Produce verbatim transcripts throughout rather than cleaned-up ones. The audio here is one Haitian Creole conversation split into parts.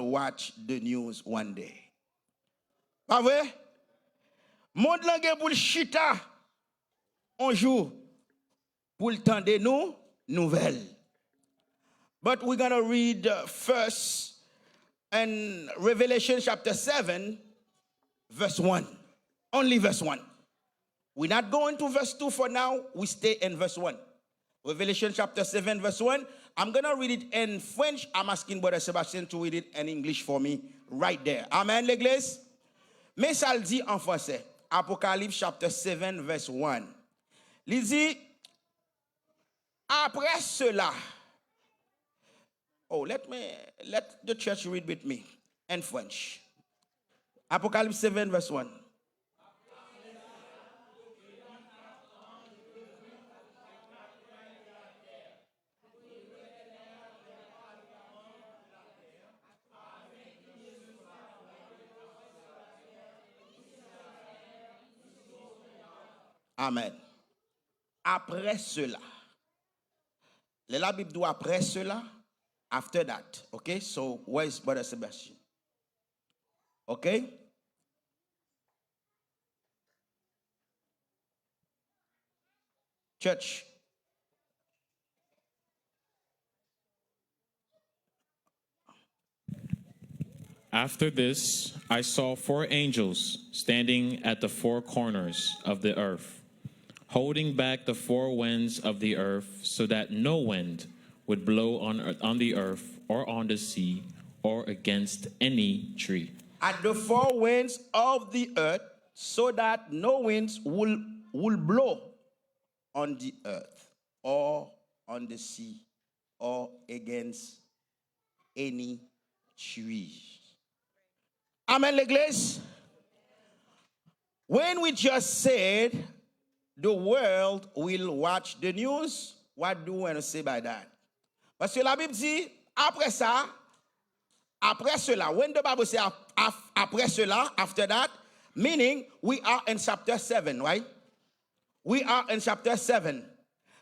watch the news one day. Pa vre? Mond lan gen pou l chita yon jou pou l tande nou nouvèl. But we're gonna read uh, first in Revelation chapter seven, verse one. Only verse one. We're not going to verse two for now. We stay in verse one. Revelation chapter seven, verse one. I'm going to read it in French. I'm asking Brother Sebastian to read it in English for me right there. Amen, l'église? Men sa l di an fransè. Apocalypse chapter seven, verse one. Li di, après cela, oh, let me, let the church read with me in French. Apocalypse seven, verse one. Amen. Après cela. Lè Labib di w après cela, after that. Okay? So, where is Brother Sebastian? Okay? Church. After this, I saw four angels standing at the four corners of the earth, holding back the four winds of the earth, so that no wind would blow on, on the earth or on the sea or against any tree. At the four winds of the earth, so that no winds will, will blow on the earth or on the sea or against any tree. Amen, l'église. When we just said the world will watch the news, what do we want to say by that? Paske Labib di, apre sa, apre sela, when the Bible say ap- ap- apre sela, after that, meaning we are in chapter seven, right? We are in chapter seven,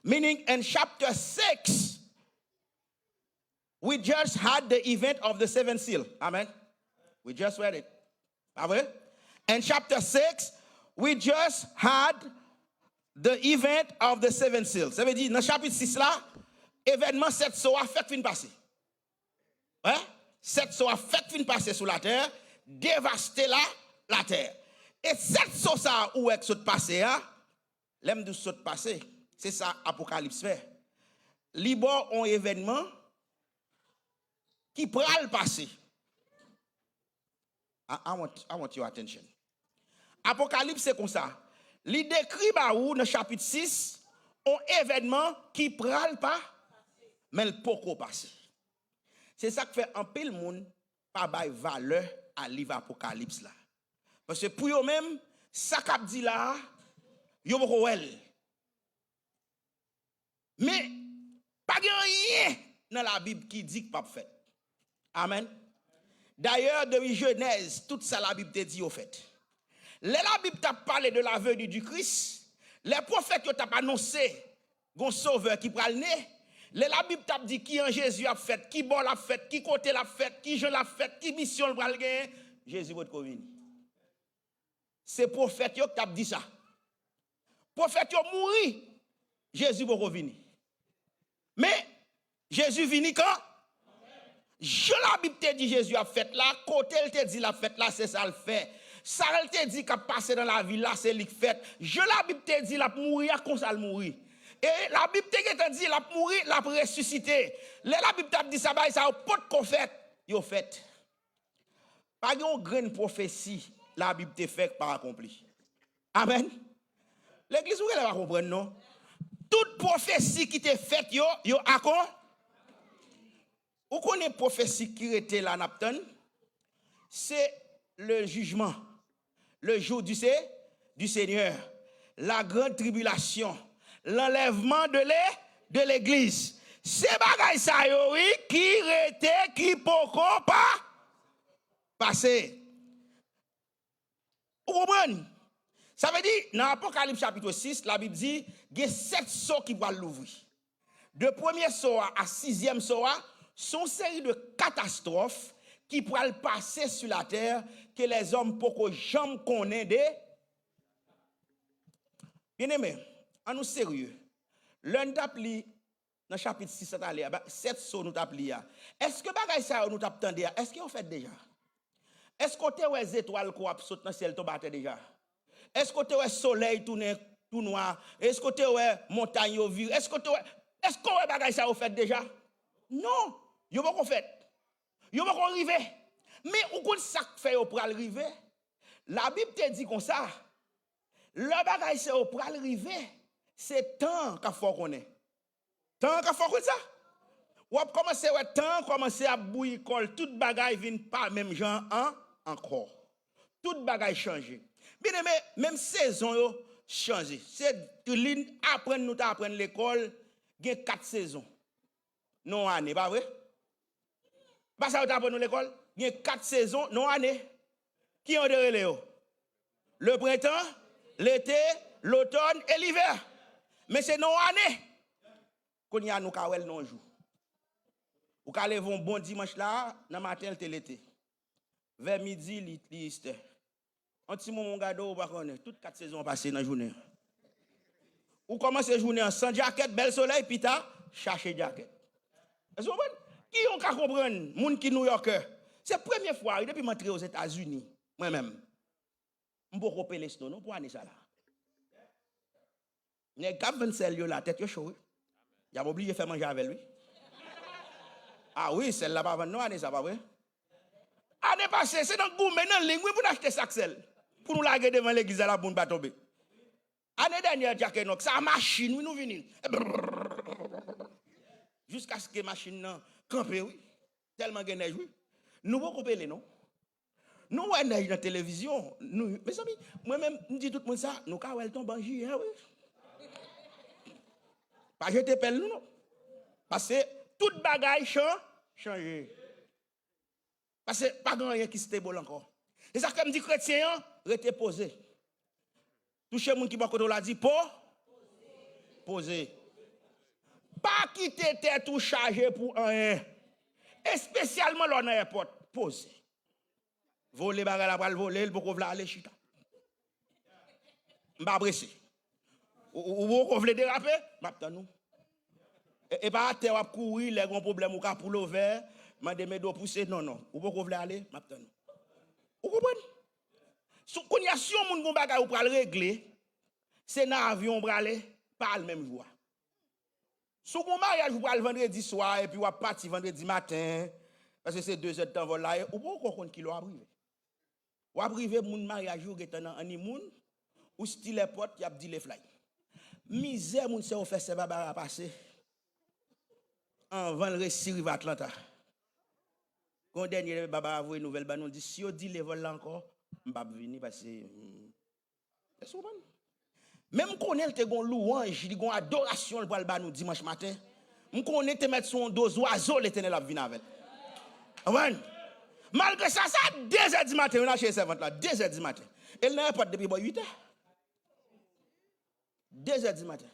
meaning in chapter six, we just had the event of the seven seal. Amen. We just read it. Pa vre? In chapter six, we just had the event of the seven seal. Sa vle di, nan chapit sis la, evènman sèt so a fèk fin pase. Wi, sèt so a fèk fin pase sou latè, devaste la, latè. E sèt so sa a ou wè k sot pase a, lè m di w sot pase, se sa Apokalips fè. Li ba w yon evènman ki pral pase. I, I want, I want your attention. Apokalips se konsa. Li dekri ba ou nan chapit sis yon evènman ki pral pa, men l poko pase. Se sa k fè anpil moun pa bay valè a liv Apokalips la. Paske pou yo menm, sa k ap di la a, yo poko wè l. Men, pa gen anyen nan Labib ki di k p ap fèt. Amèn. Dayè, depi Jenèz, tout sa Labib te di yo fèt. Lè Labib t ap pale de la venue du Christ, lè pwofèt yo t ap anonse gon Sovè ki pral ne, lè Labib t ap di kijan Jezi ap fèt, ki bò l ap fèt, ki kote l ap fèt, kijan l ap fèt, ki misyon l pral genyen, Jezi potko vini. Se pwofèt yo k t ap di sa. Pwofèt yo mouri, Jezi poko vini. Men, Jezi vini kan? Jan Labib te di Jezi ap fèt la, kote l te di l ap fèt la, se sa l fè. Sa l te di k ap pase nan lavi l la, se li k fèt. Jan Labib te di l ap mouri a, konsa l mouri. E Labib te gentan di l ap mouri, l ap resisite. Lè Labib t ap di sa, bagay sa yo potko fèt, yo fèt. Pa gen yon grenn pwofesi Labib te fè k pa akonpli. Amèn. Legliz, ou genlè pa konprann, non. Tout pwofesi ki te fèt yo, yo akon-, ou konnen pwofesi ki rete la n ap tann? Se le jijman, le jour du Sé-, du Seigneur, la grande tribulation, l'enlèvement de l'é-, de l'église. Se bagay sa yo, wi, ki rete, ki poko pa pase. Ou konprann? Sa vle di, nan Apokalips chapit sis, Labib di, gen sèt so ki pral louvri. De premye so a a sizyèm so a, se yon seri de katastwòf ki pral pase sou latè ke lèzòm poko janm konnen de. Byeneme, ann nou serye. Lè n t ap li nan chapit sis la talè a, ba- sèt so nou t ap li a, èske bagay sa yo nou t ap tande a, èske yo fèt deja? Èske w te wè zetwal kou ap sot nan syèl tonbe atè deja? Èske w te wè solèy tounen tou nwa? Èske w te wè montany yo vire? Èske w te wè, èske w wè bagay sa yo fèt deja? Non, yo poko fèt. Yo poko rive. Men ou konn sa k fè yo pral rive? Labib te di konsa, lè bagay sa yo pral rive, se tan an k ap fè w konnen. Tan an ka fè w konn sa. W ap kòmanse wè tan an kòmanse ap bouyi kò l, tout bagay vin pa menm jan an ankò. Tout bagay chanje. Byeneme, menm sezon yo chanje. Se li aprann nou ta aprann lekòl, gen kat sezon nan yon ane, pa vre? Pa sa yo t aprann nou lekòl? Gen kat sezon nan yon ane. Ki jan yo te rele yo? Le prentan, lete, lotòn e livè. Men se nan yon ane. Kounye a nou ka wè l nan yon jou. Ou ka leve yon bon dimanch la, nan maten l te lete. Vè midi li, li istè. Yon ti moman w gade w, ou pa konnen. Tout kat sezon an pase nan jounen an. Ou kòmanse jounen an san djakèt, bèl solèy, pita, chache djakèt. Èske w konprann? Ki yon ka konprann, moun ki Nouyòkè? Se premye fwa, wi, depi m antre Ozetazini, mwen menm. M poko pele sno non pou ane sa la. Nèg k ap vann sèl yo la, tèt yo cho, wi. Y ap oblije fè manje avè l, wi. A wi, sèl la pa vann non ane sa, pa vre? Ane pase, se nan goumen nan liy, wi, pou n achte sak sèl. Pou nou lage devan legliz la, la boun pa tonbe. Ane dènyè, djakè nòk, sa machin, wi, nou vini. Jiskaske machin nan kanpe, wi. Tèlman gen nèj, wi. Nou poko pele, non. Nou wè nèj nan televizyon, nou, mezanmi, mwen menm, m di tout moun sa, nou ka wè l tonbe an jiyè, wi. Pa jete pèl nou, non. Paske tout bagay chan-, chanje. Paske pa gen anyen ki stable ankò. Se sa k fè m di kretyen an, rete poze. Touche moun ki bò kote w la, di po, poze. Pa kite tèt ou chaje pou anyen. Espesyalman lè w nan èpòt. Poze. Vole bagay la pral vole, l poko vle ale, chita. M pa prese. Ou, ou, ou poko vle derape? M ap tann ou. E, e pa atè w ap kouri, lè gen yon pwoblèm ou ka pull over, mande medo pouse, non, non. Ou poko vle ale? M ap tann ou. Ou konprann? Sou, kounye a, si yon moun gen yon bagay ou pral regle, se nan avyon ou prale, pa al menm jou a. Si w gen yon maryaj ou pral vandredi swa epi w ap pati vandredi maten, paske se de zè tan vòl la ye, ou poko konn kilè w ap rive. W ap rive, moun maryaj yo gentan nan honeymoon, ou still èpòt, y ap delay flight. Mizè moun sa yo fè sè Babara pase anvan l resi rive Atlanta. Gon dènye Babara voye nouvèl ban nou, l di, si yo delay vòl la ankò, m p ap vini paske, hmm. Èske w konprann? Men m konnen l te gon lwanj, li gon adorasyon l pral ba nou dimanch maten. M konnen te mèt sou yon do zwazo Letènèl ap vin avè l. Konprann? Malgre sa, sa de zè di maten, yo nan cheri sèvant la, de zè di maten. E l nan èpòt depi bò uit è. De zè di maten.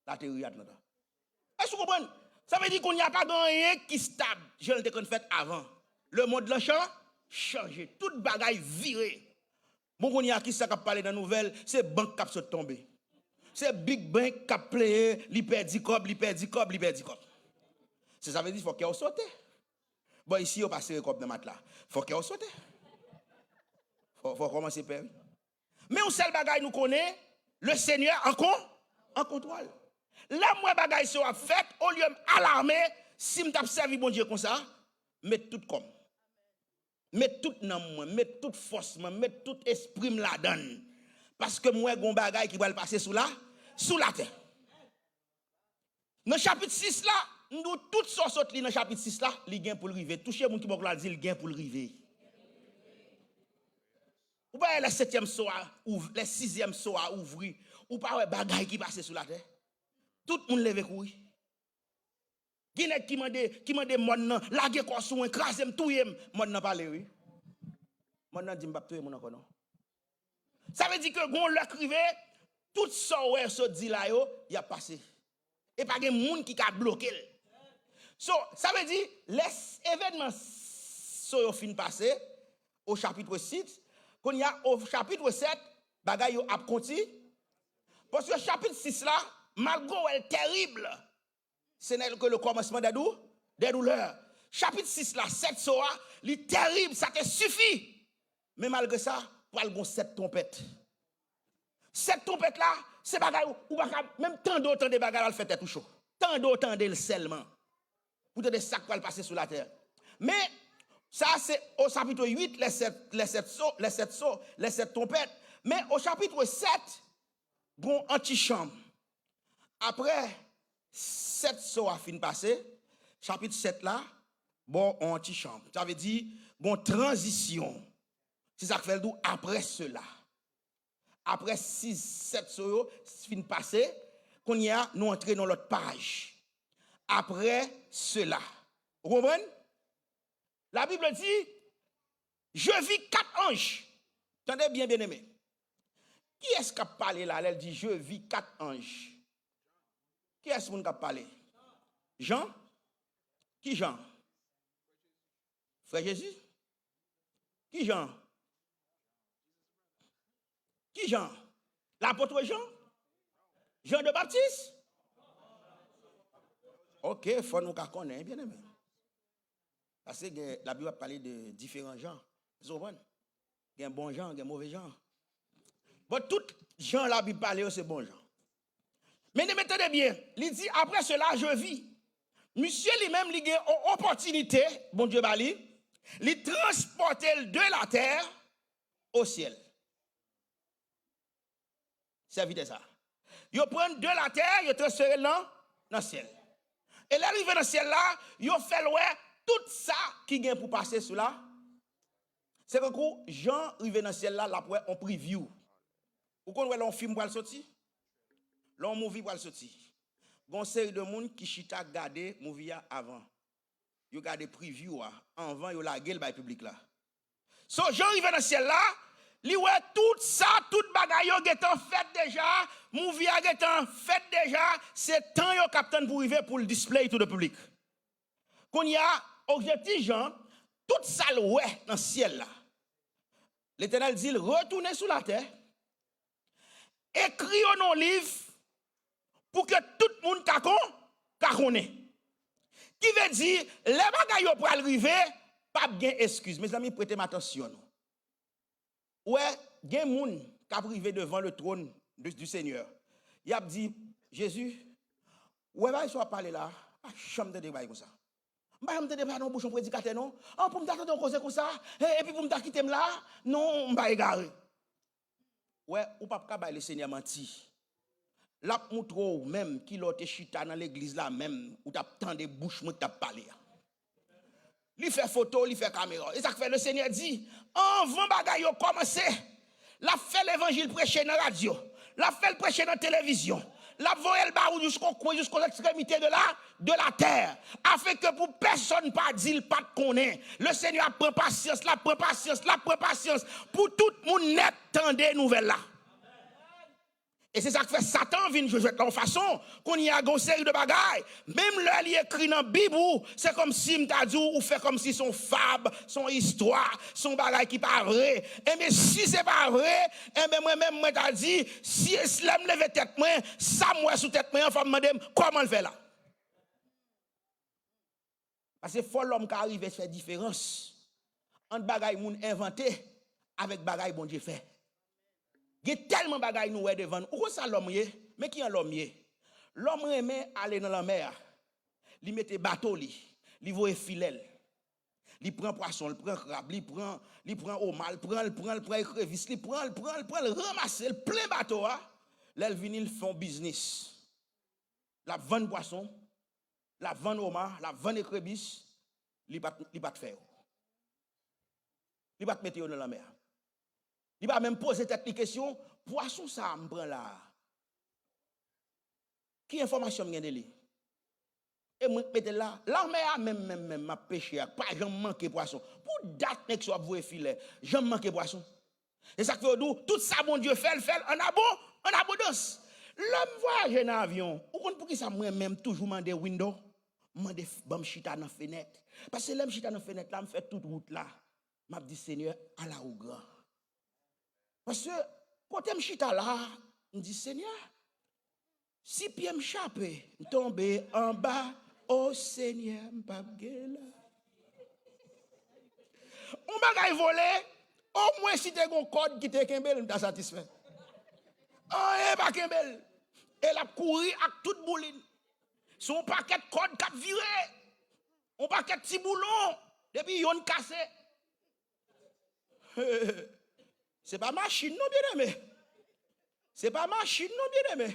L ateri Atlanta. Èske w konprann? Sa vle di kounye a pa gen anyen ki stab, jan l te konn fèt avan. Lemonn lan chan-, chanje. Tout bagay vire. Bon, kounye a, kisa k ap pale nan nouvèl? Se bank k ap sot tonbe. Se Big Bank k ap plenyen, li pèdi kòb, li pèdi kòb, li pèdi kòb. Se sa vle di, fò kè w sote. Bò isi, yo pa sere kòb nan matla. Fò kè w sote. Fò, fò w kòmanse pè, wi. Men yon sèl bagay nou konnen, le Senyè an kon-, an kontwòl. Lè m wè bagay sa yo ap fèt, olye m alame, si m t ap sèvi Bondye konsa, met tout kò m. Met tout nanm mwen, met tout fòs mwen, met tout espri m ladan l. Paske m wè gon bagay ki pral pase sou la, sou latè. Nan chapit sis la, m di w tout sa w sot li nan chapit sis la, li gen pou l rive. Touche moun ki bò kote w la, di l gen pou l rive. Ou pa wè lè setyèm so a, ouv-, lè sizyèm so a ouvri, ou pa wè bagay ki pase sou latè? Tout moun leve kouri. Gen nèg ki mande, ki mande mòn nan, lage kò w sou mwen, kraze m, touye m. Mòn nan pale, wi. Mòn nan di, m p ap touye moun ankò, non. Sa vle di ke gon lè k rive, tout sa w wè yo sot di la yo, y ap pase. E pa gen moun ki ka bloke l. So, sa vle di, lè s-, evènman s-, so yo fin pase, au chapitre six, kounye a, au chapitre sept, bagay yo ap konti-, paske chapit sis la, malgre w wè l tèrib, ce n'est que le commencement des dou-, des douleurs. Chapit sis la, sèt so a, li tèrib, sa te sifi. Men malgre sa, pral gon sèt twonpèt. Sèt twonpèt la, se bagay ou, ou pa ka menm tande w tande bagay la, l fè tèt ou cho. Tande w tande l sèlman. Pou tande sa k pral pase sou latè. Men, sa se o chapitre huit, les sept, les sept so, les sept so, les sept twonpèt. Men o chapitre sept, gon antichanm. Apre sèt so a fin pase, chapit sept la, bon, on antichanm. Sa vle di, gon tranzisyon. Se sa k fè l di w, après cela. Apre sis, sèt so yo fin pase, kounye a, nou antre nan lòt paj. Après cela. Ou konprann? La Bible dit, je vis quatre anges. Tande byen, byeneme. Kiyès k ap pale la, lè l di, je vis quatre anges? Kiyès moun k ap pale? Jan? Ki Jan? Frè Jezi? Ki Jan? Ki Jan? Lapot Jan? Jan de Baptis? Ok, fò nou ka konnen, byeneme. Paske gen, Labib ap pale de diferan Jan. Ou konprann? Gen bon Jan, gen move Jan. Bon, tout Jan Labib pale yo, se bon Jan. Men, men tande byen, li di, après cela, je vis. Misye li menm, li gen yon opòtinite, Bondye ba li, li transpòte l de la terre au ciel. Sèvitè sa. Yo pran l de la terre, yo transfere l nan, nan syèl. E lè l rive nan syèl la, yo fè l wè tout sa ki gen pou pase sou la. Se tankou Jan rive nan syèl la, l ap wè on preview. Ou konn wè lè yon fim pral soti? Lè yon movie pral soti. Gon seri de moun ki chita gade movie a avan. Yo gade preview a, anvan yo lage l bay piblik la. So, Jan rive nan syèl la, li wè tout sa, tout bagay yo gentan fèt deja, movie a gentan fèt deja, se tan yo k ap tann pou rive pou l display to the public. Kounye a, objektif Jan, tout sa l wè nan syèl la, Letènèl di l, retounen sou latè, ekri yo nan yon liv pou ke tout moun ka kon, ka konnen. Ki vle di, lè bagay yo pral rive, p ap gen eskiz. Mezanmi, prete m atansyon nou. Ou wè, gen moun k ap rive devan le trône de, du Seigneur. Y ap di, Jezi, ou wè bagay sa w ap pale la, pa janm tande bagay konsa. M pa janm tande pa nan bouch yon predikatè, non. An, pou m ta tande yon koze konsa, e, epi pou m ta kite m la, non, m pa egare. Wè, ou p ap ka bay Lesenyè manti. L ap moutre w menm kilè w te chita nan legliz la menm, ou t ap tande bouch mwen k t ap pale a. Li fè foto, li fè kamera. E sa k fè Lesenyè di, anvan bagay yo kòmanse, l ap fè levanjil preche nan radyo. L ap fè l preche nan televizyon. L ap voye l ba ou jusqu'au coin, jusqu'aux extrémités de la, de la terre. Afin que pou pèsonn pa di l pa t konnen. Lesenyè ap pran pasyans, l ap pran pasyans, l ap pran pasyans. Pou tout moun nèt tande nouvèl la. E se sa k fè Satan vin jwe jwèt la yon fason. Kounye a, gen yon seri de bagay, menm lè li ekri nan Bib ou, se kòmsi m ta di w, ou fè kòmsi se yon fab, se yon istwa, se yon bagay ki pa vre. Enben, si se pa vre, enben, mwen menm, mwen ta di, si, si lè m leve tèt mwen, sa m wè sou tèt mwen an, fò m mande m, kòman l fè la? Paske fò lòm ka rive fè diferans ant bagay moun envante avèk bagay Bondye fè. Gen tèlman bagay nou wè devan nou. Ou konn sa lòm ye? Men kijan lòm ye? Lòm renmen ale nan lanmè a. Li mete bato li. Li voye filè l. Li pran pwason, li pran krab, li pran, li pran oma, li pran, li pran, li pran ekrevis, li pran, li pran, li pran, li ranmase, li plen bato a. Lè l vini, li fè yon biznis. L ap vann pwason, l ap vann oma, l ap vann ekrebis, li pa t, li pa t fè yo. Li pa t mete yo nan lanmè a. Li pa menm poze tèt li kesyon, pwason sa a m pran la a, ki enfòmasyon m gen de li? E mwen k mete l la, lanmè a menm, menm, menm, m ap peche ak, pa janm manke pwason. Pou dat nèg sa w ap voye filè, janm manke pwason. Se sa k fè yo di w, tout sa Bondye fè, l fè l an abon-, an abondans. Lè m vwayaje nan avyon, ou konn poukisa mwen menm toujou mande window? M mande f- ban m chita nan fenèt. Paske lè m chita nan fenèt la, m fè tout wout la. M ap di, Senyè, ala ou gran. Paske kote m chita la, m di, Senyè, si pye m chape, m tonbe anba, o Senyè, m p ap gen la. Yon bagay vole, omwen si te gon kòd ki te kenbe l, m ta satisfè. Anyen pa kenbe l. E l ap kouri ak tout boulin. Se yon pakèt kòd k ap vire. Yon pakèt ti boulon. Depi yonn kase. Se pa machin non, byeneme. Se pa machin non, byeneme.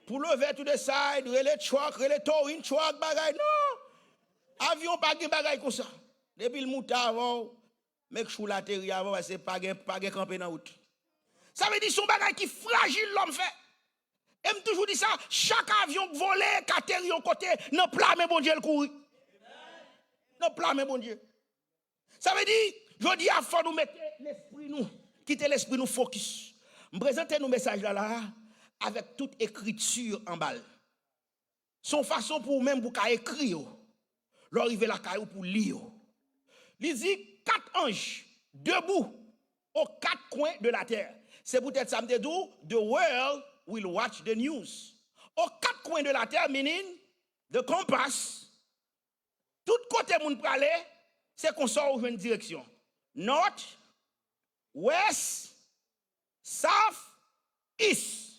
Pou leve to the side, rele truck, rele towing truck, bagay, non. Avyon pa gen bagay konsa. Depi l moute avè w, make sure l ateri avè w, paske pa gen, pa gen kanpe nan wout. Sa vle di se yon bagay ki frajil lòm fè. E m toujou di sa, chak avyon k vole, k ateri yon kote, nan pla men Bondye l kouri. Nan pla men Bondye. Sa vle di, jodi a, fò nou mete lespri nou, kite lespri nou fokis. M prezante nou mesaj la la a, avèk tout ekriti anba l. Se yon fason pou ou menm pou w ka ekri yo. Lè w rive lakay ou pou w li yo. Li di, quatre anges debout aux quatre coins de la terre. Se poutèt sa m te di w, the world will watch the news. Aux quatre coins de la terre, meaning the compass. Tout kote moun prale, se konsa ou jwenn direksyon. North, west, south, east.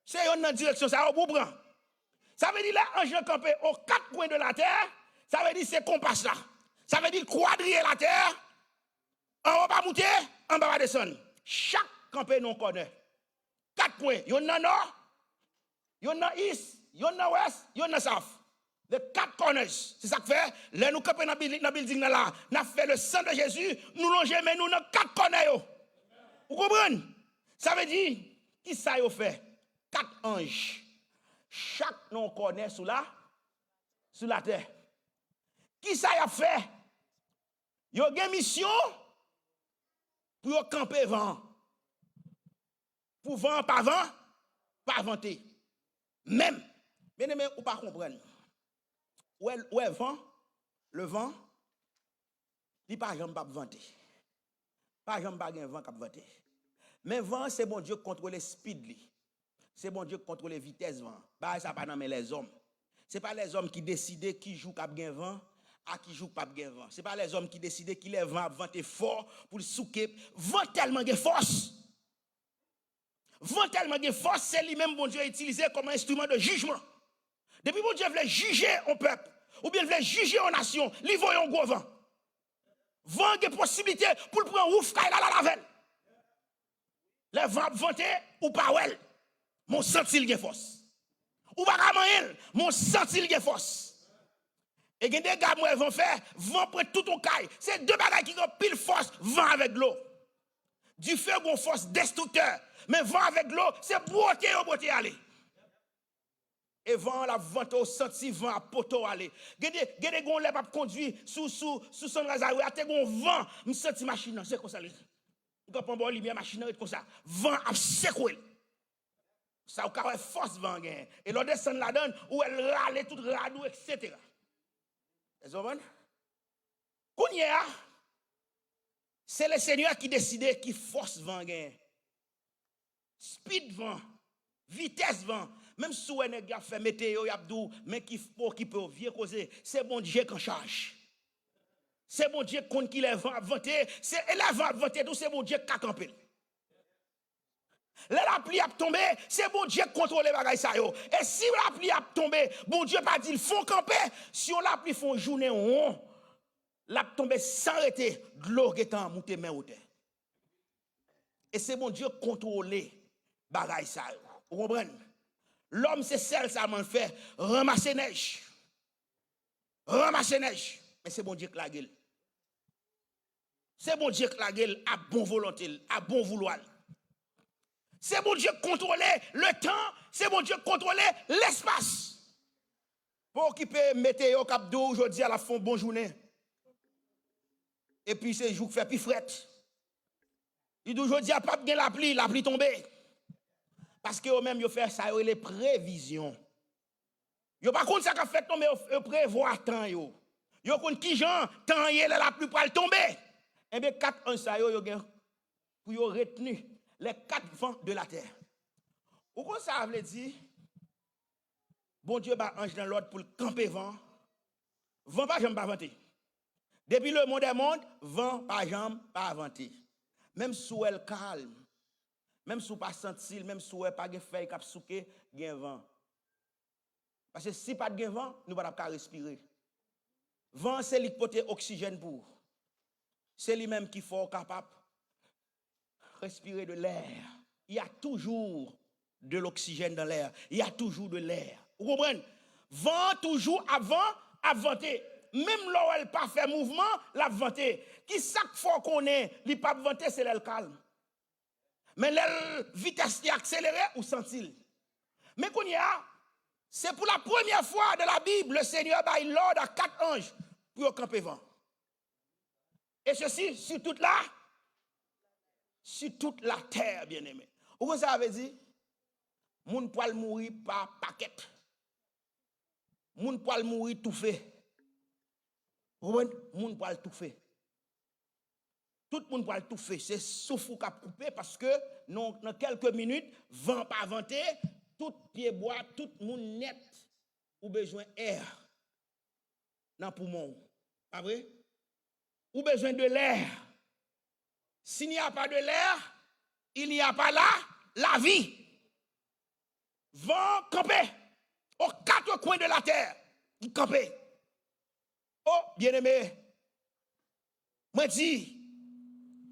Se yonn nan direksyon sa yo pou w pran. Sa vle di lè anj lan kanpe aux quatre coins de la terre, sa vle di se konpas la. Sa vle di l kwadriye latè, anwo pa moute, anba pa desann. Chak kanpe nan yon kònè. Kat kwen, yonn nan nò, yonn nan east, yonn nan west, yonn nan south. The quatre corners. Se sa k fè, lè nou kanpe nan bilding, nan bilding nan la, n ap fè le sang de Jésus, nou lonje men nou nan kat kònè yo. Ou konprann? Sa vle di, ki sa yo fè? Kat anj. Chak nan yon kònè sou la, sou latè. Ki sa y ap fè? Yo gen misyon pou yo kanpe van an. Pou van an pa van, pa vante. Menm, byeneme, ou pa konprann. Ou wè, ou wè van, le van, li pa janm p ap vante. Pa janm pa gen van k ap vante. Men van an, se Bondye k kontwole speed li. Se Bondye k kontwole vitès van an. Bagay sa pa nan men lèzòm. Se pa lèzòm ki deside ki jou k ap gen van, a ki jou k p ap gen van. Se pa lèzòm ki deside kilè van ap vante fò pou l souke. Van tèlman gen fòs. Van tèlman gen fòs, se li menm Bondye itilize kòm enstriman de jijman. Depi Bondye vle jije yon pèp, oubyen l vle jije yon nasyon, li voye yon gwo van. Van an gen posiblite pou l pran wouf kay la, l al avè l. Lè van ap vante, ou pa wè l, men w santi l gen fòs. Ou pa ka manyen l, men w santi l gen fòs. E gen dega m wè van fè, van pran tout yon kay. Se de bagay ki gen anpil fòs, van avèk dlo. Dife gen yon fòs destriktè, men van avèk dlo, se bwote yo bwote ale. E van an l ap vante, w santi van ap pote w ale. Gen de, gen de gen yon lè m ap kondui sou, sou, sou Sunrise Highway a, te gen yon van, m santi machin nan, se konsa li. M kanpe anba yon limyè, machin nan ret konsa. Van ap sekwe l. Sa ou ka wè fòs van an genyen. E lè w desann ladan l, ou wè l rale tout rad ou, etsetera. Èske w konprann? Kounye a, se Lesenyè ki deside ki fòs van an genyen. Speed van, vitès van. Menm si w wè nèg y ap fè meteyo, y ap di w, men ki p okipe w, vye koze. Se Bondye k an chaj. Se Bondye k konn kilè van ap vante. Se, e lè van ap vante tou, se Bondye k ka kanpe l. Lè lapli ap tonbe, se Bondye k kontwole bagay sa yo. E si lapli ap tonbe, Bondye pa di l fè w kanpe, si yon lapli fè yon jounen won, l ap tonbe san rete, dlo gentan moute men wotè. E se Bondye k kontwole bagay sa yo. Ou konprann? Lòm se sèl sa man l fè, ranmase nèj. Ranmase nèj. Men se Bondye k lage l. Se Bondye k lage l a bon volonte l, a bon voulwa l. Se Bondye k kontwole letan, se Bondye k kontwole lespas. Pa okipe meteyo k ap di w jodi a l ap fè yon bon jounen. Epi se jou k fè pi frèt. Li di w jodi a p ap gen lapli, lapli tonbe. Paske yo menm yo fè sa yo rele previzyon. Yo pa konn sa k ap fèt non, men yo, yo prevwa tan yo. Yo konn kijan tan ye lè lapli pral tonbe. Enben, kat anj sa yo, yo gen pou yo retni les quatre vents de la terre. Ou konn sa a vle di? Bondye ba anj lan lòd pou l kanpe van. Van pa janm pa vante. Depi le monde est monde, van pa janm pa vante. Menm si w wè l kalm, menm si w pa santi l, menm si w wè pa gen fèy k ap souke, gen van. Paske si pa t gen van, nou pa t ap ka respire. Van an se li k pote oksijèn pou ou. Se li menm ki fè w kapab respirer de l'air. Il y a toujours de l'oxygène dans l'air. Il y a toujours de l'air. Ou konprann? Van an toujou ap van, ap vante. Menm lè w wè l pa fè mouvman, l ap vante. Ki sa k fè w konnen li p ap vante? Se lè l kalm. Men lè l vitès li akselere, ou santi l. Men kounye a, se pou la premyè fwa de la Bib, le Senyè bay lòd a kat anj pou yo kanpe van. Et ceci sur toute la, sur toute la terre, bien-aimé. Ou konn sa sa vle di? Moun pral mouri pa pakèt. Moun pral mouri toufe. Ou konprann? Moun pral toufe. Tout moun pral toufe. Se souf ou k ap koupe paske nan, nan kèlke minit, van pa vante, tout pyebwa, tout moun nèt, ou bezwen air nan poumon w. Pa vre? Ou bezwen de l'air. S'il n'y a pas de l'air, il n'y a pas la, la vie. Van an kanpe aux quatre coins de la terre. Li kanpe. O, byeneme, mwen di,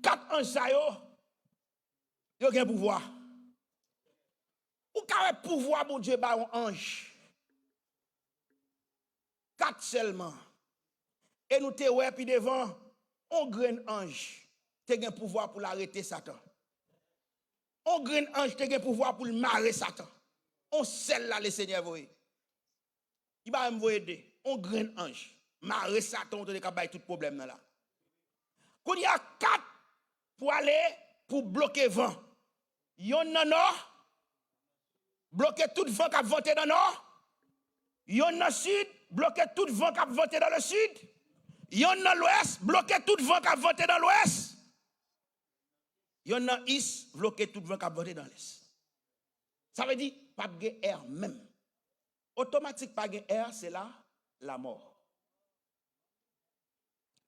kat anj sa yo, yo gen pouvwa. Ou ka wè pouvwa Bondye ba yon anj. Kat sèlman. E nou te wè pi devan, on grenn anj te gen pouvwa pou l arete Satan. On grenn anj te gen pouvwa pou l mare Satan. On sèl la Lesenyè voye. Li pa menm voye de. On grenn anj. Mare Satan, ou tande k ap bay tout pwoblèm nan la. Kounye a, kat pou ale pou bloke van. Yonn nan nò, bloke tout van k ap vante nan nò. Yonn nan sid, bloke tout van k ap vante nan le sid. Yonn nan lwès, bloke tout van k ap vante nan lwès. Yonn nan is, bloke tout van k ap vante nan lès. Sa vle di, p ap gen air menm. Otomatik pa gen air, se la, lamò.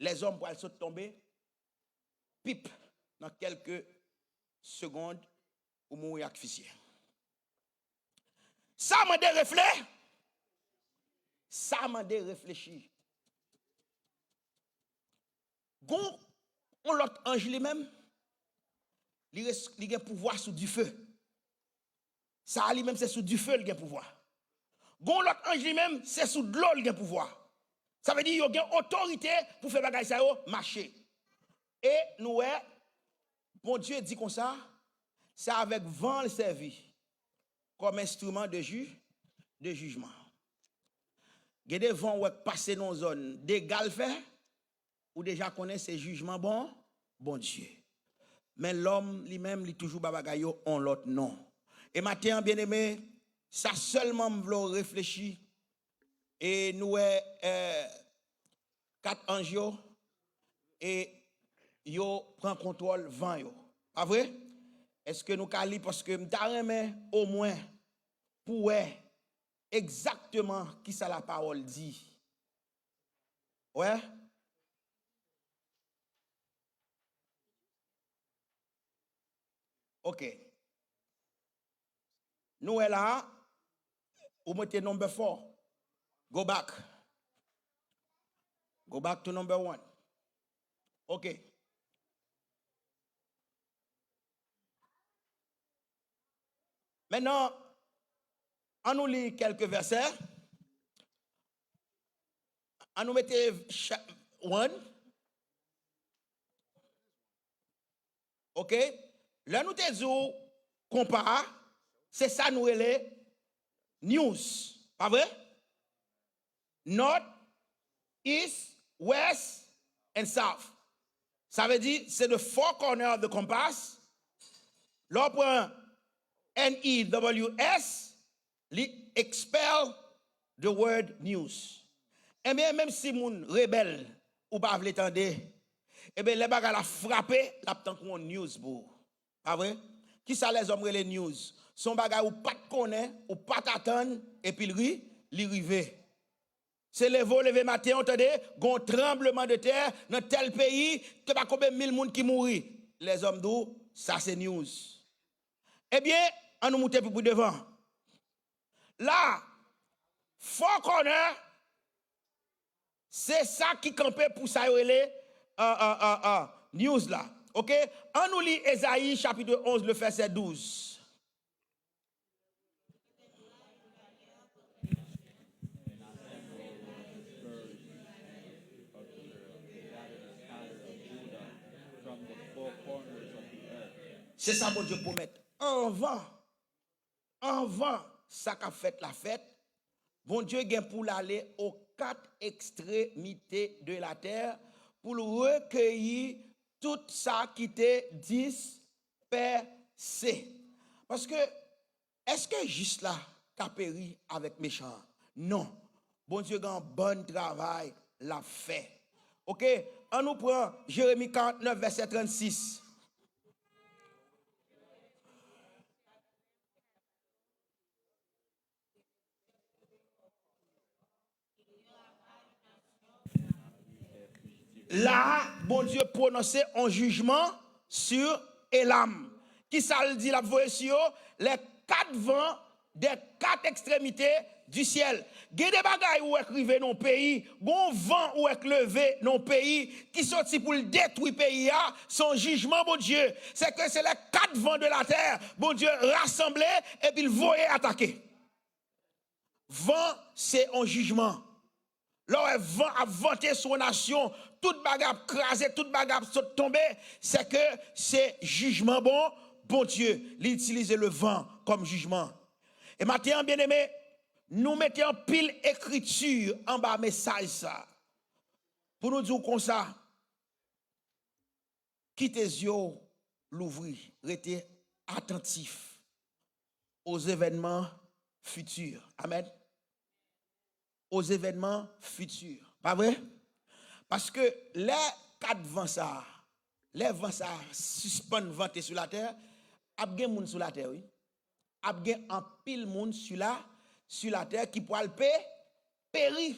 Lèzòm pral sot tonbe, pip, nan kèlke segond, ou mouri ak fisye. Sa mande refle-, sa mande reflechi. Gon yon lòt anj li menm, li res-, li gen pouvwa sou dife. Sa a li menm se sou dife l gen pouvwa. Gon lòt anj li menm, se sou dlo l gen pouvwa. Sa vle di yo gen otorite pou fè bagay sa yo mache. E nou wè, Bondye di konsa, se avèk van l sèvi kòm enstriman de ji-, de jijman. Gen de van w wè k pase nan yon zòn, dega l fè, ou deja konnen se jijman bon, Bondye. Men lòm li menm, li toujou ba bagay yo on lòt non. E maten an, byeneme, sa sèlman m vle w reflechi. E nou wè, eh, kat anj yo, e yo pran kontwòl van yo. Pa vre? Èske nou ka li? Paske m ta renmen omwen pou wè egzakteman kisa lapawòl di. Wè? Ok. Nou wè la, ou mete number four. Go back. Go back to number one. Ok. Mentnan, ann nou li kèlke vèsè. Ann nou mete cha-, one. Ok? Lè nou te di w konpa, se sa nou rele news. Pa vre? North, East, West, and South. Sa vle di, se the four corner of the compass. Lè w pran N E W S, li expel the word news. Ebyen, menm si moun rebèl, ou pa vle tande, ebyen, lè bagay la frape, l ap tankou yon news pou ou. Pa vre? Kisa lèzòm rele news? Se yon bagay ou pa t konnen, ou pa t atann, epi l ri, li rive. Se leve w leve maten an, w tande, gen yon tranbleman de tè nan tèl peyi, te pa konbyen mil moun ki mouri. Lèzòm di w, sa se news. Ebyen, ann nou moute pi pou devan. La, Four Corner, se sa ki kanpe pou sa yo rele, euh, euh, euh, euh, news la. Oke? Ann nou li Ezayi chapit onz, le vèsè douz. Se sa Bondye pwomèt. Anvan, anvan sa k ap fèt la fèt, Bondye gen pou l ale aux quatre extrémités de la terre pou l rekeyi tout sa ki te dispèse. Paske, èske jis la ka peri avèk mechan an? Non. Bondye gen yon bann travay l ap fè. Oke, ann nou pran Jeremi karantnèf, vèsè trannsis. La a, Bondye pwononse yon jijman sou Elam. Kisa l di l ap voye sou yo? Les quatre vents des quatre extrémités du ciel. Gen de bagay ou wè k rive nan yon peyi, gen yon van ou wè k leve nan yon peyi ki soti pou l detwi peyi a, se yon jijman Bondye. Se ke se les quatre vents de la terre, Bondye rasanble epi l voye atake. Van se yon jijman. Lè w wè van ap vante sou yon nasyon, tout bagay ap kraze, tout bagay ap sot tonbe, se ke se jijman bon, Bondye, li itilize le van kòm jijman. E maten an, byeneme, nou mete anpil ekriti anba mesaj sa a. Pou nou di w konsa, kite zye w louvri, rete atantif aux événements futurs. Amèn. Aux événements futurs. Pa vre? Paske lè kat van sa a, lè van sa a sispann vante sou latè, ap gen moun sou latè, wi. Ap gen anpil moun sou la, sou latè ki pral pe, peri.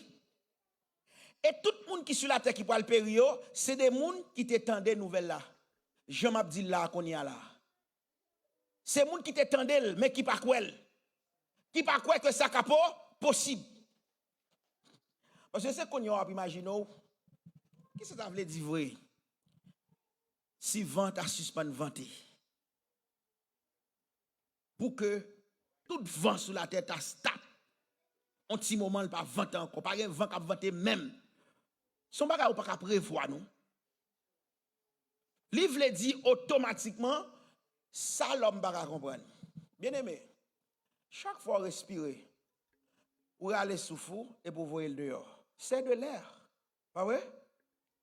E tout moun ki sou latè ki pral peri yo, se de moun ki te tande nouvèl la. Jan m ap di l la a kounye a la. Se moun ki te tande l, men ki pa kwè l. Ki pa kwè ke sa ka po, posib. Paske se kounye a w ap imajine w, kisa sa vle di vre? Si van ta sispann vante. Pou ke tout van sou latè ta stop. On ti moman, l pa vante ankò. Pa gen van k ap vante menm. Se yon bagay ou pa ka prevwa, non. Li vle di otomatikman, sa lòm pa ka konprann. Byeneme, chak fwa w respire, ou rale souf ou epi w voye l deyò. C'est de l'air. Pa vre?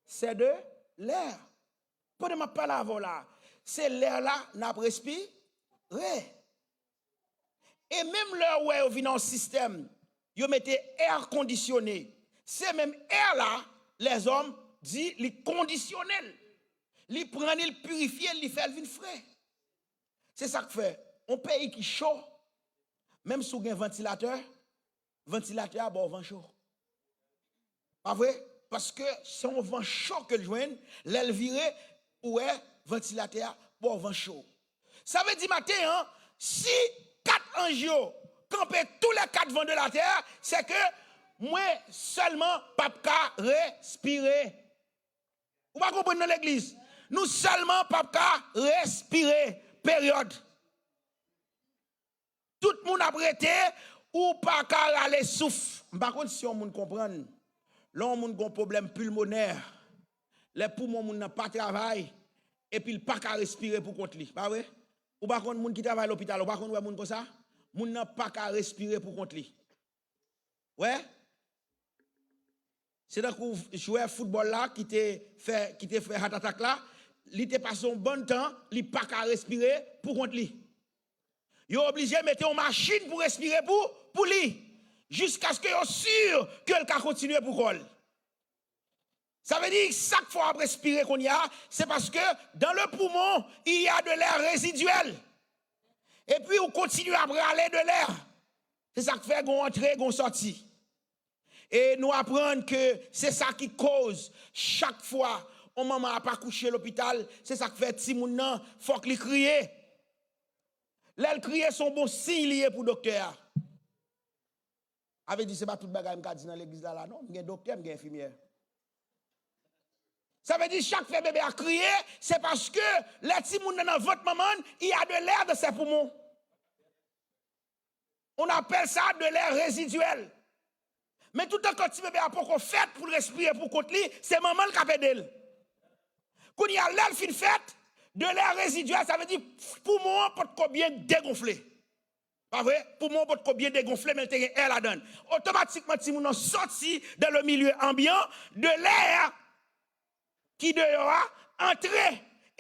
C'est de l'air. Pandan m ap pale avè w la, se lè la n ap respire. E menm lè w wè yo vin nan yon sistèm, yo mete air conditionné, se menm air la, lèzòm di li kondisyone l. Li pran li, l pirifye l, li fè l vin fre. Se sa k fè, yon peyi ki cho, menm si w gen vantilatè, vantilatè a ba w van cho. Pa vre? Paske se yon van cho ke l jwenn, lè l vire, ou wè, vantilatè a ba w van cho. Sa vle di maten an, si kat anj yo kanpe tous les quatre vents de la terre, se ke mwen sèlman p ap ka respire. Ou pa konprann nan legliz? Nou sèlman p ap ka respire. Peryòd. Tout moun ap rete, ou pa ka rale souf. M pa konn si yon moun konprann. Lè yon moun gen yon pwoblèm pilmonè, lè poumon moun nan pa travay, epi l pa ka respire pou kont li, pa vre? Ou pa konn moun ki travay lopital, ou pa konn wè moun konsa? Moun nan pa ka respire pou kont li. Wè? Se tankou jwè foutbòl la ki te fè, ki te fè heart attack la, li te pase yon bann tan, li pa ka respire pou kont li. Yo oblije mete yon machin pou respire pou, pou li. jiskaske yo si ke l ka kontinye pou kò l. Sa vle di, sa k fè w ap respire kounye a, se paske dans le poumon, il y a de l'air résiduel. Epi ou kontinye ap rale de lè. Se sa k fè gon antre, gon sòti. E nou aprann ke se sa ki koz chak fwa yon manman ap akouche lopital, se sa k fè timoun nan fòk li kriye. Lè l kriye, se yon bon siy li ye pou doktè a. A vle di, se pa tout bagay m ka di nan legliz la, la, non. M gen doktè, m gen enfimyè. Sa vle di, chak fè bebe a kriye, se paske lè timoun nan nan vant manman l, il y a de l'air dans ses poumons. On appelle ça de l'air résiduel. Men toutan ke ti bebe a poko fèt pou l respire pou kont li, se manman l k ap ede l. Kounye a, lè l fin fèt, de l'air résiduel, sa vle di poumon an potko byen degonfle. Pa vre? Poumon an potko byen degonfle, men l te gen air ladan l. Otomatikman, timoun nan sòti dans le milieu ambiant, de l'air ki deyò a antre,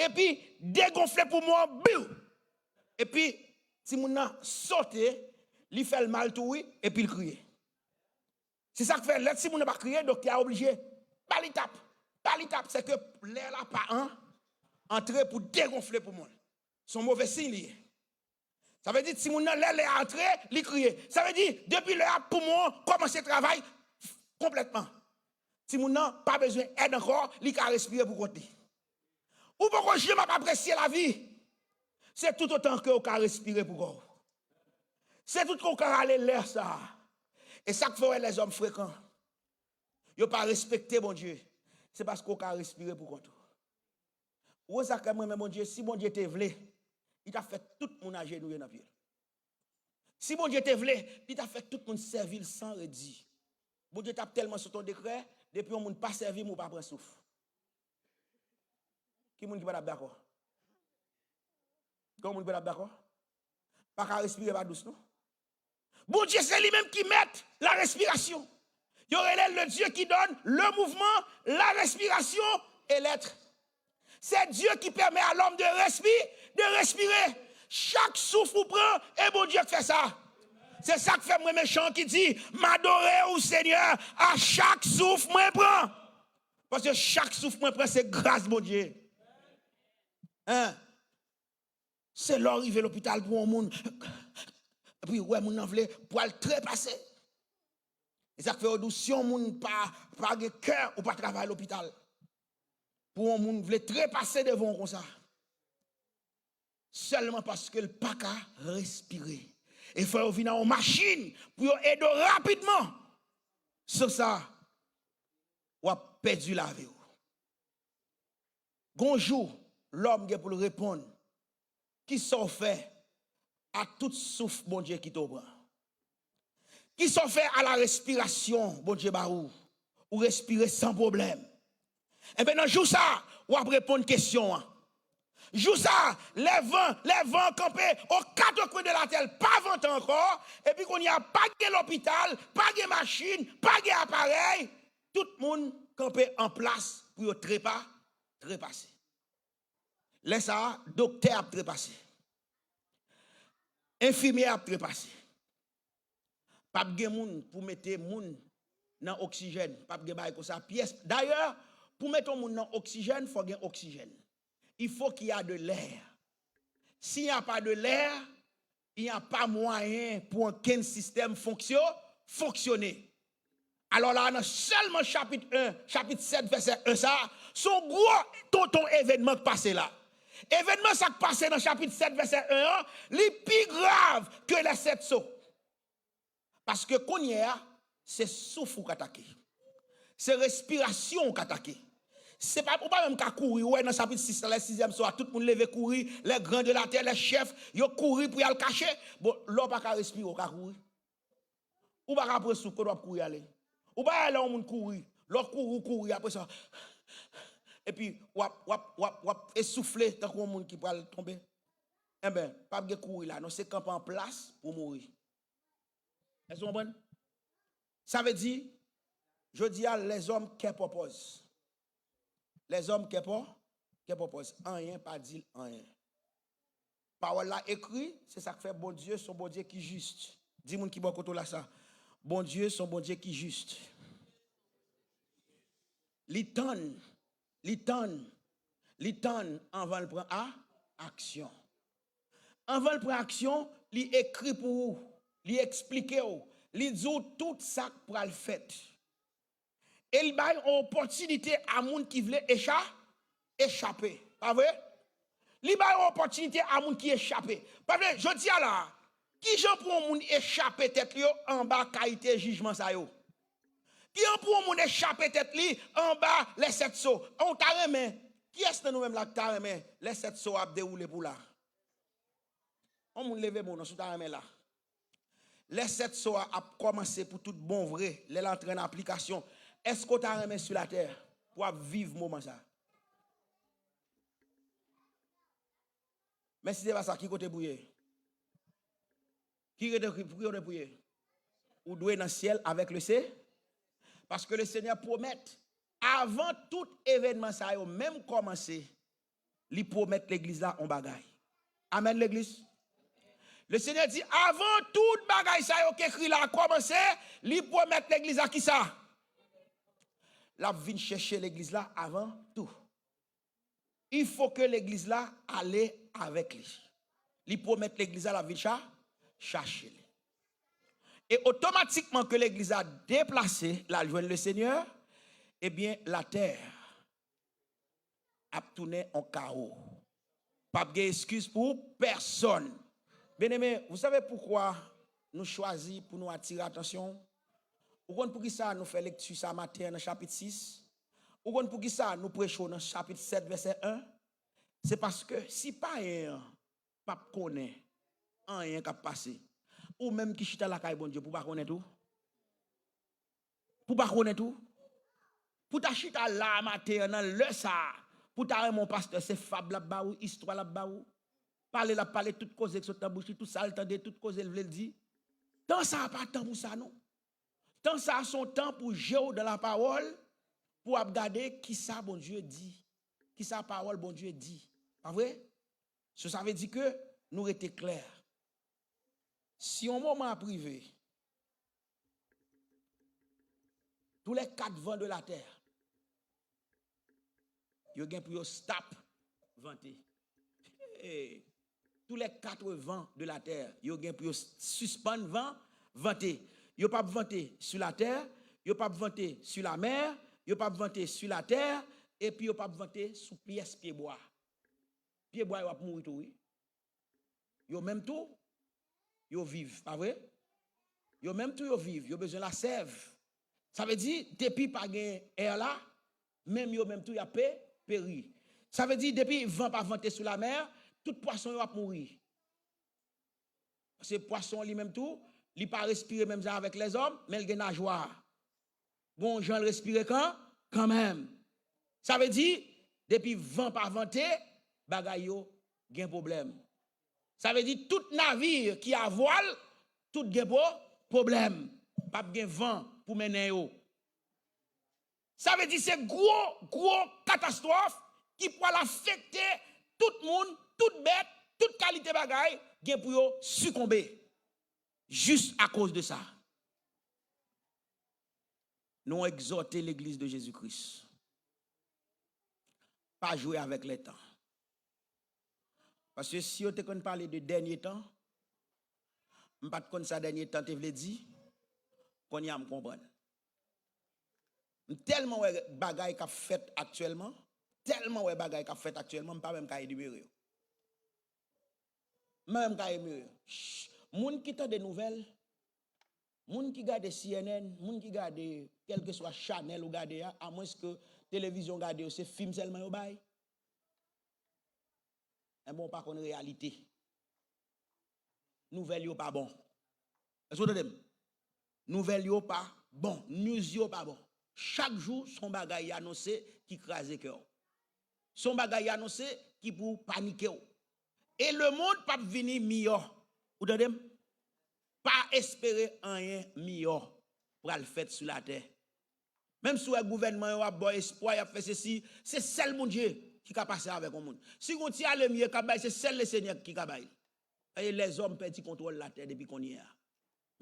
epi degonfle poumon an, biw! Epi timoun nan sote, li fè l mal tou wi, epi l kriye. Se sa k fè lè timoun nan pa kriye, doktè a oblije ba li tap. Ba li tap, se ke lè la pa an, antre pou degonfle poumon l. Se yon move siy li ye. Sa vle di timoun nan, lè lè a antre, li kriye. Sa vle di, depi lè a, poumon an kòmanse travay konplètman. Timoun nan pa bezwen èd ankò, li ka respire pou kont li. Ou poko janm ap apresye lavi. Se toutotan ke w ka respire pou kò w. Se tout ke w ka rale lè sa a. E sa k fè w wè lèzòm frekan. Yo pa respekte Bondye. Se paske w ka respire pou kont ou. Ou wè sa k fè m renmen Bondye? Si Bondye te vle, li t ap fè tout moun ajenouye nan pye l. Si Bondye te vle, li t ap fè tout moun sèvi l san redi. Bondye t ap tèlman sot yon dekrè, depi yon moun pa sèvi m, ou pa pran souf. Ki moun ki pa t ap dakò? Gen yon moun ki pa t ap dakò? Pa ka respire pa dous, non. Bondye se li menm ki mèt la respirasyon. Yo rele l le Dieu qui donne le mouvement, la respiration et l'être. C'est Dieu qui permet à l'homme de respirer, de respirer. Chak souf ou pran, e Bondye k fè sa. Se sa k fè m renmen chan ki di, "M adore ou, Senyè, a chak souf mwen pran." Paske chak souf mwen pran, se gras Bondye. Hein? Se lè w rive lopital pou yon moun, epi w wè moun nan vle pral trepase. E sa k fè yo di w, si yon moun pa, pa gen kè, ou pa travay lopital. Pou yon moun vle trepase devan w konsa, sèlman paske l pa ka respire. E fò yo vin ak yon machin pou yo ede w rapidman. San sa, w ap pèdi lavi w. Gon jou, lòm gen pou l reponn, kisa w fè a tout souf Bondye kite w pran? Kisa w fè a la respirasyon Bondye ba ou? Ou respire san pwoblèm. Enben, nan jou sa a, w ap reponn kesyon an. Jou sa a, lè van, lè van an kanpe o kat kwen de latè, l pa vante ankò, epi kounye a, pa gen lopital, pa gen machin, pa gen aparèy, tout moun kanpe an plas pou yo trepa, trepase. Lè sa a, doktè ap trepase. Enfimyè ap trepase. P ap gen moun pou mete moun nan oksijèn. P ap gen bagay konsa. Pyès. Dayè, pou mete yon moun nan oksijèn, fò gen oksijèn. Il faut qu'il y a de l'air. S'il n'y a pas de l'air, il n'y a pas moyen pou ankenn sistèm fonksyo, fonksyone. Alò la, nan sèlman chapit en, chapit sèt, vèsè en sa a, se yon gwo tonton evènman k pase la. Evènman sa k pase nan chapit sèt, vèsè en an, li pi grav ke lè sèt so. Paske kounye a, se souf ou k atake. Se respirasyon ou k atake. Se pa, ou pa menm ka kouri. Ou wè nan chapit sis la, lè sizyèm so a, tout moun leve kouri, les grands de la terre, les chefs, yo kouri pou y al kache. Bon, lè w pa ka respire, ou ka kouri? Ou pa ka pran souf, kote w ap kouri ale? Ou pa wè lè yon moun kouri, lè w kouri, ou kouri, apre sa, epi w ap, w ap, w ap, w ap esoufle tankou yon moun ki pral tonbe. Enben, p ap gen kouri la, non, se kanpe an plas pou w mouri. Èske w konprann? Sa vle di, jodi a, lèzòm kè pòpòz. Lèzòm kè pò, kè pòpòz. Anyen pa di l anyen. Pawòl la ekri, se sa k fè Bondye se yon Bondye ki jis. Di moun ki bò kote w la sa. Bondye se yon Bondye ki jis. Li tann, li tann, li tann anvan l pran a, aksyon. Anvan l pran aksyon, li ekri pou ou, li eksplike w, li di w tout sa k pral fèt. E li bay yon opòtinite a moun ki vle echa-, echape. Pa vre? Li bay yon opòtinite a moun ki echape. Pa vre, jodi a la, kijan pou yon moun echape tèt li yo anba kalite jijman sa yo? Kijan pou yon moun echape tèt li anba lè sèt so? An, ou ta renmen, kiyès nan nou menm la ki ta renmen lè sèt so a ap dewoule pou la? Yon moun leve men w non, si w ta renmen la. Lè sèt so a ap kòmanse pou tout bon vre, lè l antre an aplikasyon, èske w ta renmen sou latè pou w ap viv moman sa? Men si se pa sa, ki kote pou w ye? Ki kote, pou ki kote pou w ye? Ou dwe nan syèl avèk le Se-, paske le Senyè pwomèt, avan tout evènman sa yo menm kòmanse, li pwomèt legliz la yon bagay. Amèn, legliz. Le Senyè di, avan tout bagay sa yo k ekri la kòmanse, li pwomèt legliz la kisa? L ap vin chèche legliz la avan tou. Il faut que legliz la ale avèk li. Li pwomèt legliz la, l ap vin cha-, chache li. E otomatikman ke legliz la deplase, l al jwenn le Senyè, ebyen, latè ap tounen yon kawo. P ap gen eskiz pou pèsonn. Byeneme, vous savez pourquoi nou chwazi pou nou atire atansyon? Ou konn poukisa nou fè lekti sa maten an nan chapit sis? Ou konn poukisa nou preche w nan chapit sèt, vèsè en? Se paske si payen an p ap konnen anyen k ap pase, ou menm ki chita lakay Bondye, pou w pa konnen tou? Pou w pa konnen tou? Pou w ta chita la a maten an, nan lè sa a, pou w ta renmen yon pastè, se fab l ap ba ou, istwa l ap ba ou, pale l ap pale, tout koze k sot nan bouch li, tout sa l tande, tout koze l vle l di. Tan sa a pa tan pou sa, non. Tan sa a se yon tan pou je w dan lapawòl, pou w ap gade kisa Bondye di, kisa pawòl Bondye di. Pa vre? So, sa vle di ke nou rete klè. Si yon moman ap rive, tous les quatre vents de la terre, yo gen pou yo stop vante. Hey! Tous les quatre vents de la terre, yo gen pou yo s-, sispann van-, vante. Yo p ap vante sou latè, yo p ap vante sou lamè, yo p ap vante sou latè, epi yo p ap vante sou pyès pyebwa. Pyebwa yo ap mouri tou, wi. Yo menm tou, yo viv, pa vre? Yo menm tou, yo viv, yo bezwen lasèv. Sa vle di, depi pa gen air la, menm yo menm tou, y ap pe-, peri. Sa vle di, depi van pa vante sou lamè, tout pwason yo ap mouri. Paske pwason li menm tou, li pa respire menm jan avèk lèzòm, men l gen najwa. Gon jan l respire kan-, kanmenm. Sa vle di, depi van pa vante, bagay yo gen pwoblèm. Sa vle di, tout navir ki a vwal, tout gen pwo-, pwoblèm. P ap gen van pou mennen yo. Sa vle di se gwo, gwo katastwòf ki pral afekte tout moun, tout bèt, tout kalite bagay gen pou yo sikonbe. Jis akoz de sa, nou egzòte Legliz de Jezi Kris, pa jwe avèk lètan. Paske si yo te konn pale de dènye tan, m pa t konn sa dènye tan te vle di, kounye a m konprann. M tèlman wè bagay k ap fèt aktyèlman, tèlman wè bagay k ap fèt aktyèlman, m pa menm ka enimere yo. M pa menm ka enimere yo. Ch-, moun ki tande nouvèl, moun ki gade C N N, moun ki gade kèlkeswa chanèl ou gade a, amwenske televizyon w gade yo, se fim sèlman yo bay. Enben, w pa konn reyalite. Nouvèl yo pa bon. Èske w tande m? Nouvèl yo pa bon. News yo pa bon. Chak jou, se yon bagay y anonse ki kraze kè w. Se yon bagay y anonse ki pou panike w. E lemonn p ap vini miyò. Ou tande m? Pa espere anyen miyò pral fèt sou latè. Menm si w wè gouvènman yo ap ba w espwa, y ap fè sesi, se sèl Bondye ki ka pase avèk yon moun. Si gon ti alemye k ap bay, se sèl Lesenyè ki ka bay. E lèzòm pèdi kontwòl latè depi kounye a.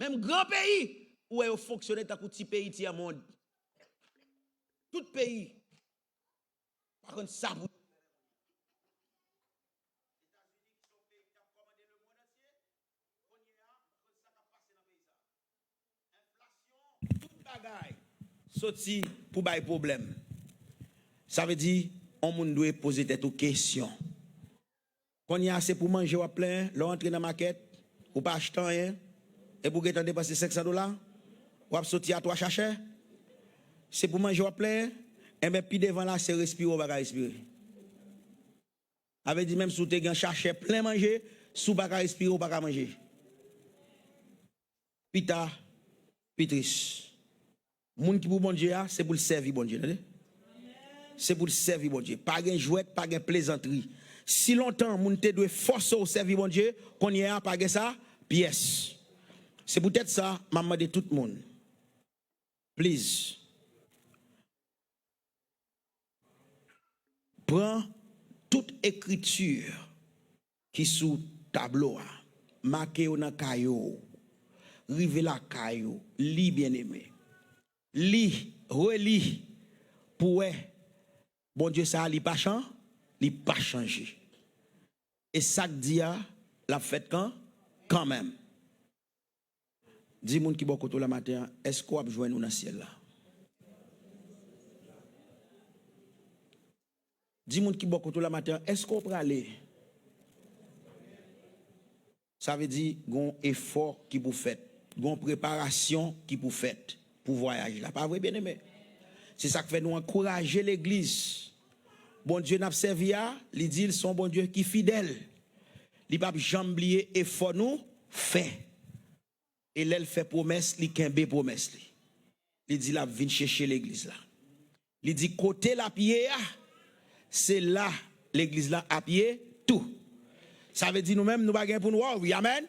Menm gran peyi ou wè yo fonksyone tankou ti peyi tyè mond. Tout peyi pa konn sa pou Tout bagay soti pou bay pwoblèm. Sa vle di, yon moun dwe poze tèt ou kesyon. Kounye a, se pou manje w ap plenyen, lè w antre nan makèt, ou pa achte anyen, epi w gentan depanse senk san dola, w ap soti a twa chachè. Se pou manje w ap plenyen, enben, pi devan la, se respire w pa ka respire. Sa vle di, menm si w te gen chachè plen manje, si w pa ka respire, w pa ka manje. Pita, pi tris. Moun ki pou Bondye a, se pou l sèvi Bondye, tande? Se pou l sèvi Bondye. Pa gen jwèt, pa gen plezantri. Si lontan moun te dwe fòse w sèvi Bondye, kounye a pa gen sa, pyès. Se poutèt sa, m ap mande tout moun, please, pran tout ekriti ki sou tablo a, make yo nan kaye w, rive lakay ou, li, byeneme. Li, reli, pou w wè Bondye sa a, li pa chan-, li pa chanje. E sa k di a, l ap fèt kan-, kanmenm. Di moun ki bò kote w la maten an, èske w ap jwenn ou nan syèl la? Di moun ki bò kote w la maten an, èske w prale? Sa vle di, gon efò ki pou fèt, gon preparasyon ki pou fèt pou vwayaj la. Pa vre, byeneme? Se sa k fè nou ankouraje legliz. Bondye n ap sèvi a, li di l se yon Bondye ki fidèl. Li p ap janm bliye efò nou fè. E lè l fè pwomès, li kenbe pwomès li. Li di l ap vin chèche legliz la. Li di kote l ap ye a, se la legliz la ap ye tou. Sa vle di nou menm, nou pa gen pou n worry. Amèn.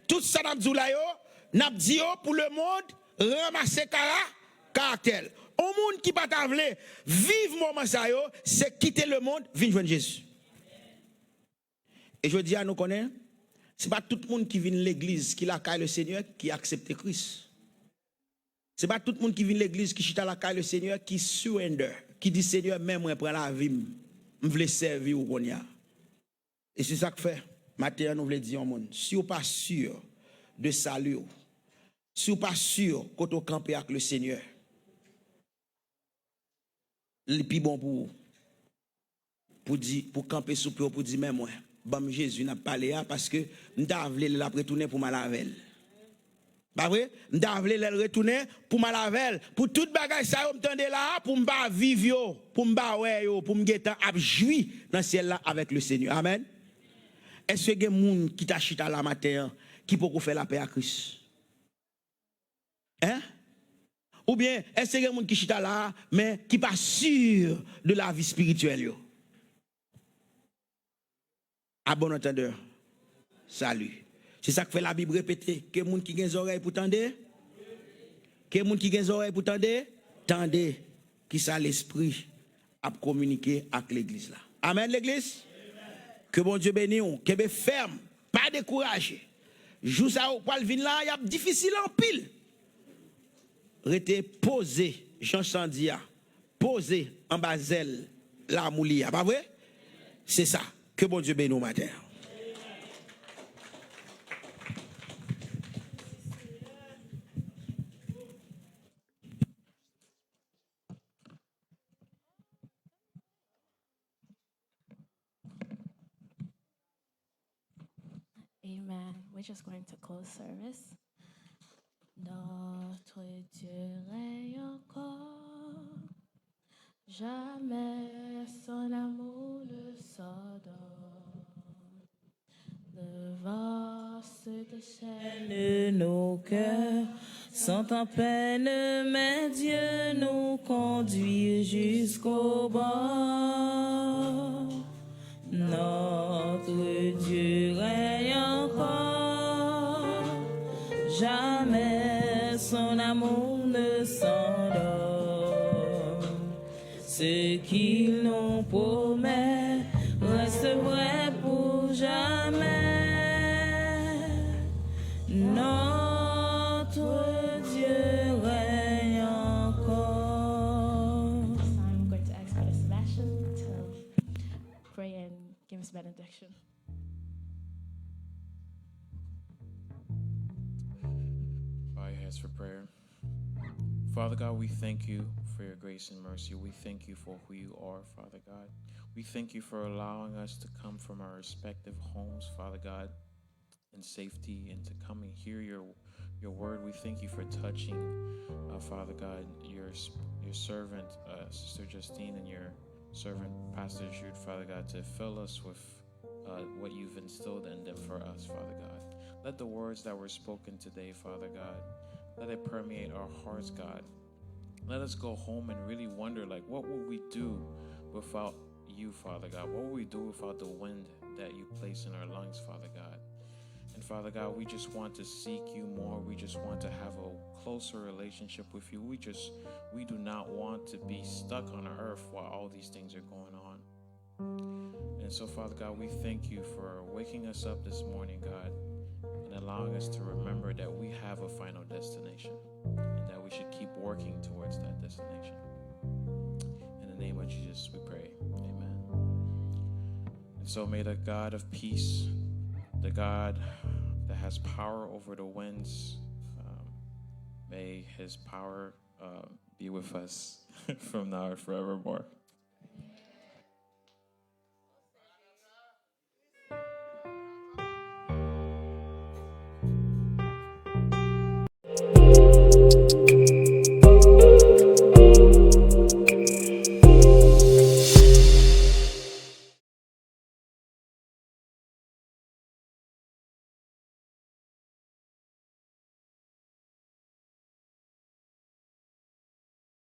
Tout sa n ap di w la yo, n ap di yo pou lemonn ranmase kara-, karaktè l. Yon moun ki pa ta vle viv moman sa yo, se kite lemonn vin jwenn Jezi. E jodi a, nou konnen, se pa tout moun ki vin legliz, ki lakay Lesenyè, ki aksepte Kris. Se pa tout moun ki vin legliz, ki chita lakay Lesenyè, ki surrender, ki di, Senyè, men mwen, pran lavi m. M vle sèvi w kounye a. E se sa k fè, maten an, nou vle di yon moun, si w pa si de sali w, si w pa si kote w kanpe ak Lesenyè, li pi bon pou ou. Pou di, pou kanpe sou pye w, pou di, men mwen, ban m Jezi n ap pale a, paske m ta vle lè l ap retounen pou m al avè l. Pa vre? M ta vle lè l retounen pou m al avè l. Pou tout bagay sa yo m tande la a, pou m pa viv yo, pou m pa wè yo, pou m gentan ap jwi nan syèl la avèk Lesenyè. Amèn. Èske gen moun ki ta chita la maten an ki poko fè lapè a Kris? Hein? Oubyen, èske gen moun ki chita la a, men ki pa si de lavi espirityèl yo? À bon entendeur, salut. Se sa k fè Labib repete, ke moun ki gen zòrèy pou tande, ke moun ki gen zòrèy pou tande, tande kisa Lespri ap kominike ak legliz la. Amèn, legliz? Ke Bondye beni w. Kenbe fèm. Pa dekouraje. Jou sa yo pral vin la, y ap difisil anpil. Rete poze, jan chan di a. Poze anba zèl lanmou li a. Pa vre? Se sa. Ke Bondye beni w maten an. Amen. We're just going to close service. Notre Dieu règne encore. Jamais son amour ne s'endort. Le vent se déchaîne, nos cœurs sont en peine, mais Dieu nous conduit jusqu'au bord. Notre Dieu règne encore, jamais son amour ne s'endort. Ce qu'il nous promet reste vrai pour jamais. Notre Dieu benediksyon. Bow your heads for prayer. Father God, we thank you for your grace and mercy. We thank you for who you are, Father God. We thank you for allowing us to come from our respective homes, Father God, in safety and to come and hear your your word. We thank you for touching, uh, Father God, your your servant, uh, Sister Justine, and your servant, Pastor Jude, Father God, to fill us with uh, what you've instilled in them for us, Father God. Let the words that were spoken today, Father God, let it permeate our hearts, God. Let us go home and really wonder, like, what would we do without you, Father God? What would we do without the wind that you place in our lungs, Father God? And Father God, we just want to seek you more. We just want to have a closer relationship with you. We just, we do not want to be stuck on earth while all these things are going on. And so, Father God, we thank you for waking us up this morning, God, and allowing us to remember that we have a final destination and that we should keep working towards that destination. In the name of Jesus, we pray. Amen. And so, may the God of peace, the God that has power over the winds, um, may his power uh, be with us from now and forevermore.